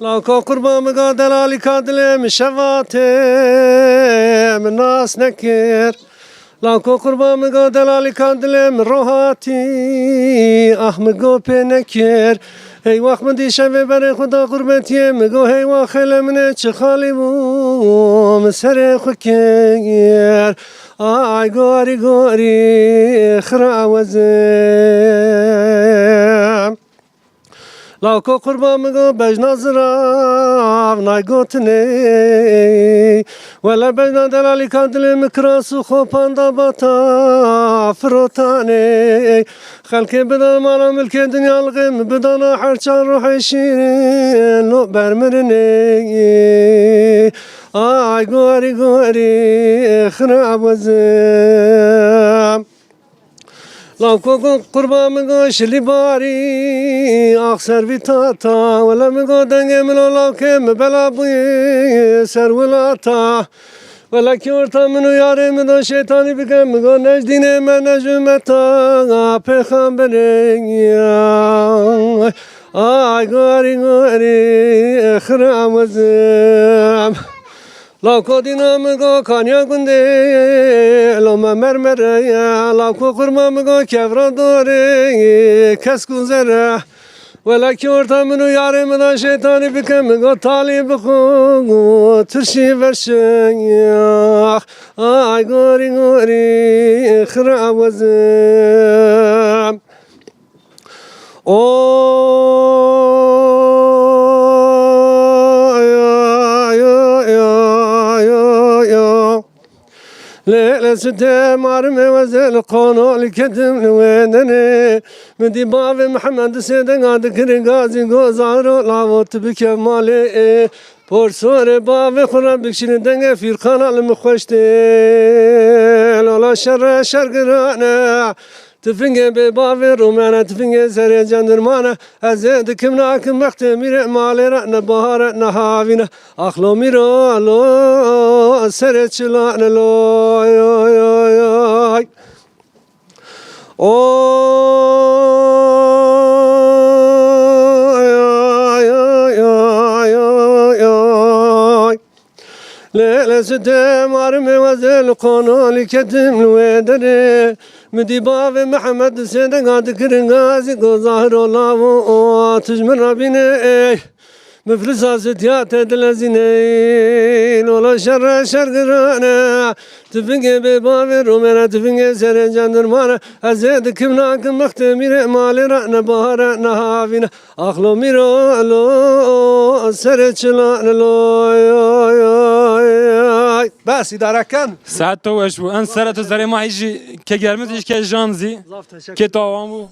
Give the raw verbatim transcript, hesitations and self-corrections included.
Lawko qurban min go delalîka dilê min şevatê min nas nekir. Lawko qurban min go delalîka dilê min rohatî ah min go pê nekir. Hey wax min dî şevê berê xwe da qurbetiyê min go hey wax xêlê min ê çi xalî bû min serê xwe kir. Ay gorî gorî xira wezim. Lawko qurban min go bejna zirav nay gotinê. Wele bejna delalîka dilê min kiras û xopan da bata firotanê. Xelkê bida mala milkê dinya lixê min bidana her çar ruhê şîrin lo bermirinê. Ay gorî gorî xira wezim. Lawko go qurban min go şilî barî ax ser vî tata. Wele min go dengê min o lawkê min bela bûyî ser wilata. Wele kî orta min û yarê min do şeytanî bike min go nejdînê me nejûmeta pêxemberê. Ay gorî gorî xira wezim. Lawko dîna min go kaniya gundê lo me mermere ye. Lawko qurma min go kevra dorê kesk û zere. Wele kî orta min û yarê min da şeytanî bike min go talî bixwe tirşî verşe. Ay gorî gorî xira wezim. Oy, oy, oy, oy, oy. Lê, lê sitê marimê wezê li qono li ketim li wê denê. Min dî bavê Mihemed di sê denga dikirin gazî go zahiro lavo tu bike malê. Porsorê bavê xwe re bikşînin dengê fîrqana li min xweş tê. Lola şerre şer girane. Tifingê bê bavê romane, tifingê serê cendirmane. Ez ê dikim nakim bextê mîrê malê re ne bahare ne havîne. Axlo mîro lo serê çilane lo. Oy, oy, oy, oy. Oy, oy, oy, oy, oy, oy. Lê, lê sitê marimê wezê li qono li ketim li wê derê. Min dî bavê Mihemed di sê denga dikirin gazî go zahiro lavo o tu ji min re bîne ey. Miflisa sitiya te dilezîne ey. Lola şerre şer girane. Tifingê bê bavê romêne, tifingê serê cendirmane. Ez ê dikim nakim bextê mîrê malê re ne bahare ne havîne. Axlo mîro lo serê çilan lo. Bes, îdare ken. Saet to weş bû. En seret û zerê ma hî jî ke germit hî ke jan zî. Zaf teşekkür. Ke tawan bû.